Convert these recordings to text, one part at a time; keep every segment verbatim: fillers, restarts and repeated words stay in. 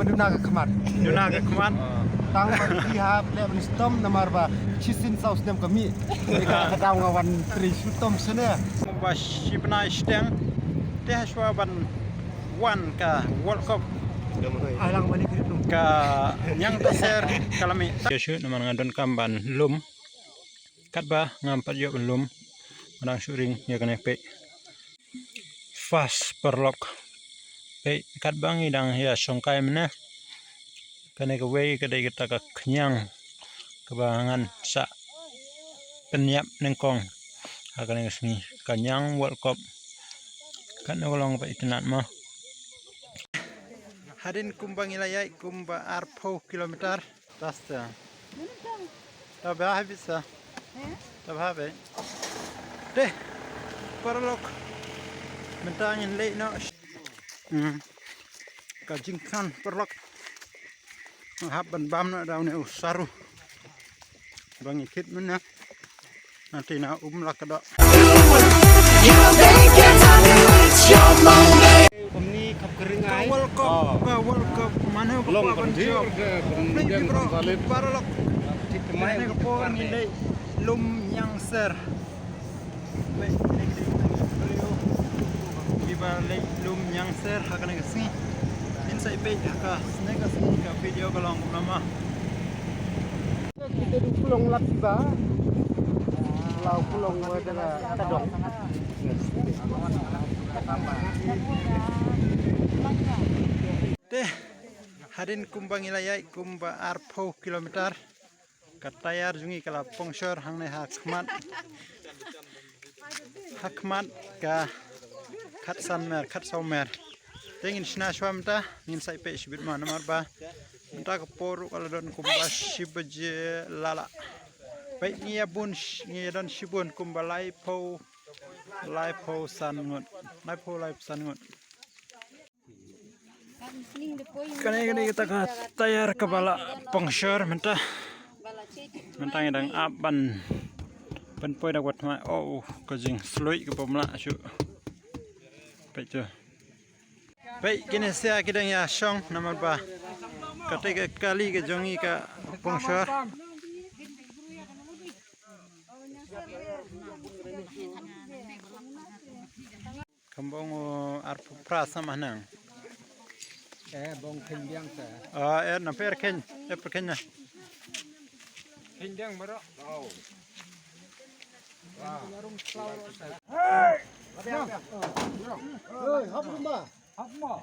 Duna ka khmat. Duna ka khmat. Tang ba ki hap leh ban shitom namar ba shisien saw snem ka mih. Ka daw nga wan trei shitom shane. Ba shi bnai shiteng te hashwa ban wan ka World Cup. Ai lang mani kri tum. Ka ñiang taser ka la mih. Ïa shu namar nga donkam ban lum. Katba ngam pat ïoh ban lum. Nga dang shu ring ïa kane peit. Fast paralok. Peit katba ngi dang ïa shongkai mynne. Kane kawei ka dei kata ka khñiang kaba ngan sa pynïap nyngkong ha kane ka sngi, ka ñiang World Cup. Katno ka long ba itynnat mo. Hadien kumba ngi la ïaid kumba arphew kilometer. Tasta. Ta bha bit sa. Ta bha bit. Te. Paralok. Mynta ngin leit noh. Hmm. Ka jingkhan paralok. Hap ban bam noh da une u saru. Ba ngi kit mynne. Nangta na um la ka doh. Ka World Cup, ka World Cup, mano ka long pa ban jop. Play di bro, paralok. Kane ka por ngi leit lum ñiang ser. Kiba leit lum ñiang ser ha kane ka sngi. Ngin sa ïa peit ha kane ka sngi ka video ka long kumno ma. Kita du kulong lap tiba. Lau kulong wa daga tadong. Te hadien kumba ngi la ïaid kumba arphew kilometer. Ka tayar jong ngi ka la pongshor hangne ha khmat. Ha khmat ka khatsan mer, khatsaw mer. Te ngin shna shuwa mynta, ngin sa ïa peit shibit ma namar ba mynta ka por ruh ka la don kumba shi baje lala. Peit ngi ïa bun sh-, ngi ïa don shibun kumba laiphew, laiphew san ngut. Laiphew, laiphew san ngut. Kane, kane kata ka tayar kaba la pongshor mynta. Mynta ngi dang ap ban pynpoi da wat ma. Oh, ka jingsluit kaba mlah shuh. Peit tu. Peit kine sia ki dang ïa shong namar ba kata ka kali ka jong ngi ka pongshor. Kham bong u arphew phra sa ma nang. Eh, bong kheiñ biang sa. Ah, eh, na per kheiñ, eh, per kheiñ na. Kheiñ biang maro. Hey! Hey, hap rumah. Hap rumah.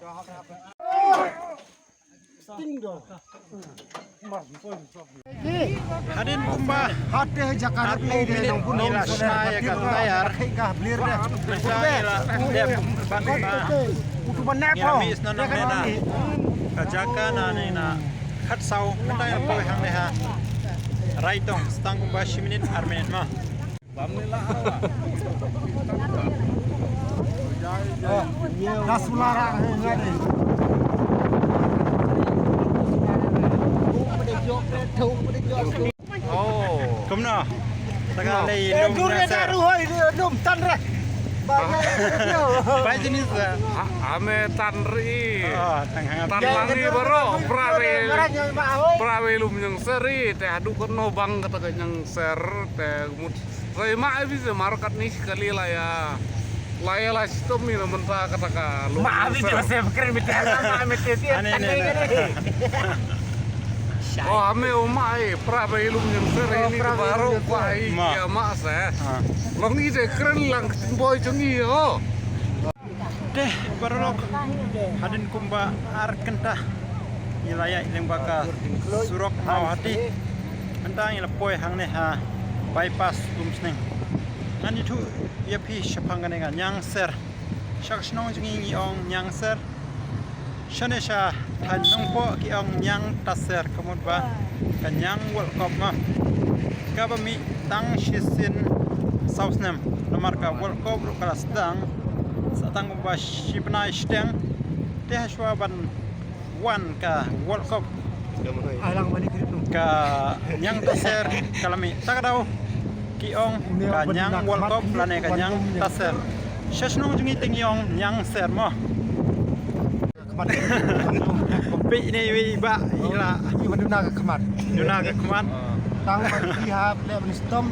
Hadien kumba arphew minit ngi la shna ïa ka tayar. Mynta ngi la dep ban ma. Ngi la mih sna nong ne na ka jaka na ne na khatsaw. Mynta ngi la poi hangne ha Raitong, sa tang kumba shi minit ar minit ma. Oh. Kumno? Tang lei lum ñiang ser. Bai jinis. Ame tan ri. Oh, tang hang. Tan lang ri baroh, pra wei. Pra wei lum ñiang ser ri, te haduh kumno bang kata ka ñiang ser, te mut. Rai ma abi se mar katni kali la ïa. La ïa la shitom ïa na mynta kata ka lum. Ma abi se kren mynta ma mynta. Ane ne. Oh, ame o ma ai, pra ba i lum ñiang ser ini baroh ba i ïa ma se. Long i de kren lang boy jong i o. Te paralok, hadien kumba ar kynta ngi la ïaid lyngba ka surok Mawhati. Mynta ngi la poi hangne ha bypass Umsning. Ngan ïathuh ïa phi shaphang kane ka ñiang ser. Sha ka shnong jong ngi ngi ong ñiang ser. Shane sha thaiñ Nongpoh ki ong ñiang taser, ka mut ba ka ñiang World Cup ma. Kaba mih tang shisien saw snem. Namar ka World Cup ruh ka la sdang sa tang kumba shi bnai shiteng. Te hashwa ban wan ka World Cup, ka ñiang taser ka la mih. Ta ka daw ki ong ka ñiang World Cup lane ka ñiang taser. Sha shnong jong ngi te ngi ong ñiang ser mo. Peit ne wei ba ila. Ki ba duna ka khmat. Duna ka khmat. Tang ba ki ha leh ban stom